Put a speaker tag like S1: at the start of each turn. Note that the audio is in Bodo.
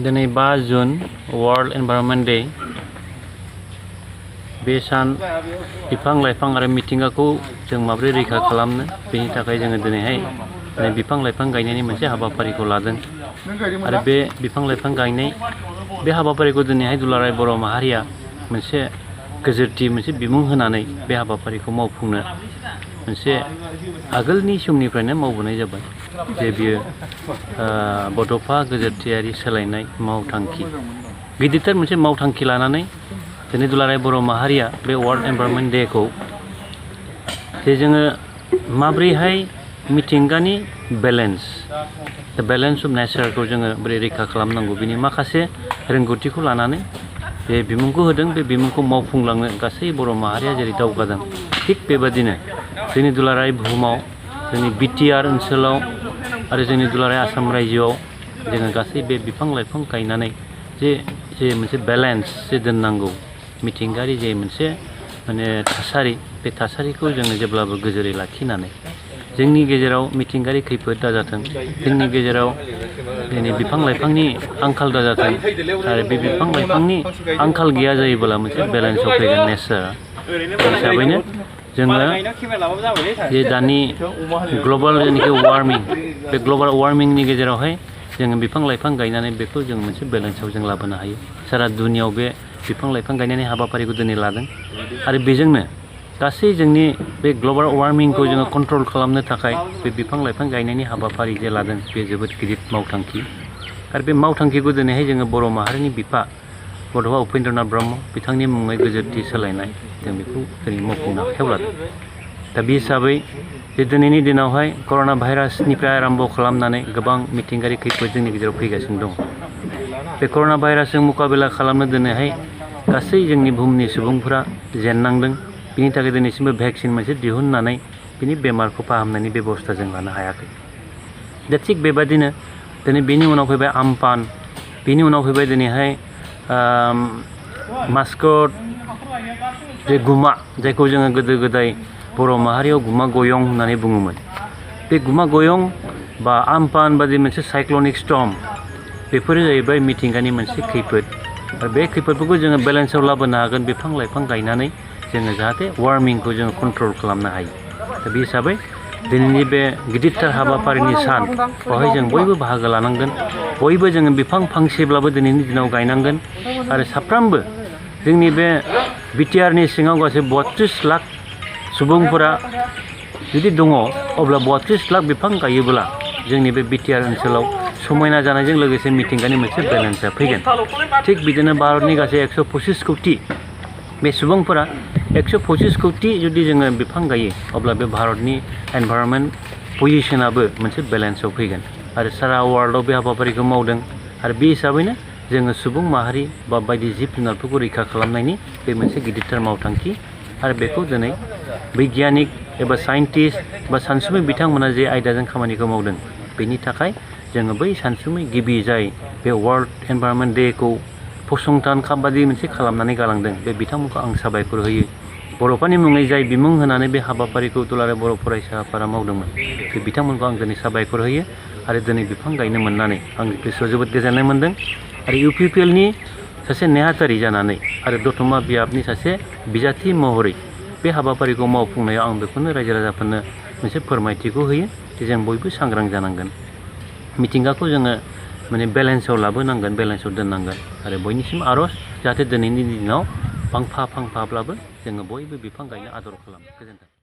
S1: दिनै 5 जुन वर्ल्ड एनवायरनमेंट डे बे सान बिफां लाइफां आरो मिथिंगाखौ जों माबोरै रैखा खालामनो बेनि थाखाय जोङो दिनैहाय बिफां लाइफां गायनायनि मोनसे हाबाफारिखौ लादों आरो बे बिफां लाइफां गायनाय बे हाबाफारिखौ दिनैहाय दुलाराय बर' माहारिया मोनसे गोजोरथि मोनसे बिमुं होनानै बे हाबाफारिखौ मावफुंनो मोनसे आगोलनि समनिफ्रायनो मावबोनाय जाबाय जे बियो बड'फा गोजोरथियारि सोलायनाय मावथांखि गिदिरथार मोनसे मावथांखि लानानै दिनै दुलाराय बर' माहारिया बे वर्ल्ड एनवायरनमेंट डे खौ जे जोङो माब्रैहाय मिथिंगानि बेलेन्स अफ नेचारखौ जोङो बोरै रैखा खालामनांगौ बिनि माखासे रोंगौथिखौ लानानै बे बिमुंखौ होदों बे बिमुंखौ मावफुंलांनो गासै बर' माहारिया जेरै दावगादों थिग बेबादिनो जोंनि दुलाराय बुहुमाव जोंनि बिटिआर ओनसोलाव आरो जोंनि दुलाराय आसाम रायजोआव जोङो गासै बे बिफां लाइफां गायनानै जे मोनसे बेलेन्स जे दोननांगौ मिथिंगायारि जे मोनसे माने थासारि बे थासारिखौ जोङो जेब्लाबो गोजोरै लाखिनानै जोंनि गेजेराव मिथिंगायारि खैफोद दाजाथों जोंनि गेजेराव दिनै बिफां लाइफांनि आंखाल दाजाथों आरो बे बिफां लाइफांनि आंखाल गैया जायोब्ला मोनसे बेलेन्सआव फैगोन नेचारा हिसाबैनो जोङो जे दानि ग्लबेल जेनाखि वार्मिं बे ग्लबेल वार्मिंनि गेजेरावहाय जोङो बिफां लाइफां गायनानै बेखौ जों मोनसे बेलेन्सआव जों लाबोनो हायो सारा दुनियाव बे बिफां लाइफां गायनायनि हाबाफारिखौ दिनै लादों आरो बेजोंनो गासै जोंनि बे ग्लबेल वार्मिंखौ जोङो कन्ट्रल खालामनो थाखाय बे बिफां लाइफां गायनायनि हाबाफारि जे लादों बे जोबोद गिदिर मावथांखि आरो बे मावथांखिखौ दिनैहाय जोङो बर' माहारिनि बिफा बड'फा उपेन्द्रनाथ ब्रह्म बिथांनि मुङै गोजोरथि सोलायनाय जों बेखौ दिनै मावफुंनो आखायाव लादों दा बे हिसाबै जे दिनैनि दिनावहाय कर'ना भाइरासनिफ्राय आरम्भ खालामनानै गोबां मिथिंगायारि खैफोद जोंनि गेजेराव फैगासिनो दं बे कर'ना भाइरासजों मुकाबिला खालामनो दिनैहाय गासै जोंनि बुहुमनि सुबुंफोरा जेननांदों बिनि थाखाय दिनैसिमबो भेक्सिन मोनसे दिहुननानै बिनि बेमारखौ फाहामनायनि बेबस्था जों लानो हायाखै दा थिग बेबादिनो दिनै बेनि उनाव फैबाय आमफान बेनि उनाव फैबाय दिनैहाय मास्कट जे गुमा जायखौ जोङो गोदो गोदाय बर' माहारियाव गुमा गयं होननानै बुङोमोन बे गुमा गयं बा आमफान बादि मोनसे साइक्लनिक स्टर्म बेफोरो जाहैबाय मिथिंगानि मोनसे खैफोद आरो बे खैफोदफोरखौ जोङो बेलेन्सआव लाबोनो हागोन बिफां लाइफां गायनानै जोङो जाहाथे वार्मिंखौ जोङो कन्ट्रल खालामनो हायो दा बे हिसाबै दिनैनि बे गिदिरथार हाबाफारिनि सान बेवहाय जों बयबो बाहागो लानांगोन बयबो जोङो बिफां फांसेब्लाबो दिनैनि दिनाव गायनांगोन आरो साफ्रोमबो जोंनि बे बिटिआरनि सिङाव गासै 32 लाख सुबुंफोरा जुदि दङ अब्ला 32 लाख बिफां गायोब्ला जोंनि बे बिटिआर ओनसोलाव समायना जानायजों लोगोसे मिथिंगानि मोनसे बेलेन्सआ फैगोन थिग बिदिनो भारतनि गासै 125 कौटि बे सुबुंफोरा 125 कौटि जुदि जोङो बिफां गायो अब्ला बे भारतनि एनभायरनमेन्ट पजिशनाबो मोनसे बेलेन्सआव फैगोन आरो सारा वर्ल्डआव बे हाबाफारिखौ मावदों आरो बे हिसाबैनो जोङो सुबुं माहारि बा बायदि जिब जुनारफोरखौ रैखा खालामनायनि बे मोनसे गिदिरथार मावथांखि आरो बेखौ दिनै बैगियानिक एबा साइन्टिस्ट बा सानसुमै बिथांमोना जे आयदाजों खामानिखौ मावदों बेनि थाखाय जोङो बै सानसुमै गिबि जाय बे वर्ल्ड एनभायरनमेन्ट डे खौ फसंथान बादि मोनसे खालामनानै गालांदों बे बिथांमोनखौ आं साबायखर होयो बर'फोरनि मुङै जाय बिमुं होनानै बे हाबाफारिखौ दुलाराय बर' फरायसा आफादा मावदोंमोन बे बिथांमोनखौ आं दिनै साबायखर होयो आरो दिनै बिफां गायनो मोननानै आं गोसोआव जोबोद गोजोननाय मोनदों आरो इउपिपिएलनि सासे नेहाथारि जानानै आरो दतमा बियाबनि सासे बिजाथि महरै बे हाबाफारिखौ मावफुंनायाव आं बेखौनो रायजो राजाफोरनो मोनसे फोरमायथिखौ होयो जे जों बयबो सांग्रां जानांगोन मिथिंगाखौ जोङो माने बेलेन्सआव लाबोनांगोन बेलेन्सआव दोननांगोन आरो बयनिसिम आर'ज जाहाथे दिनैनि दिनाव फांफा फांफाब्लाबो जोङो बयबो बिफां गायनो आदर खालामो गोजोन्थों।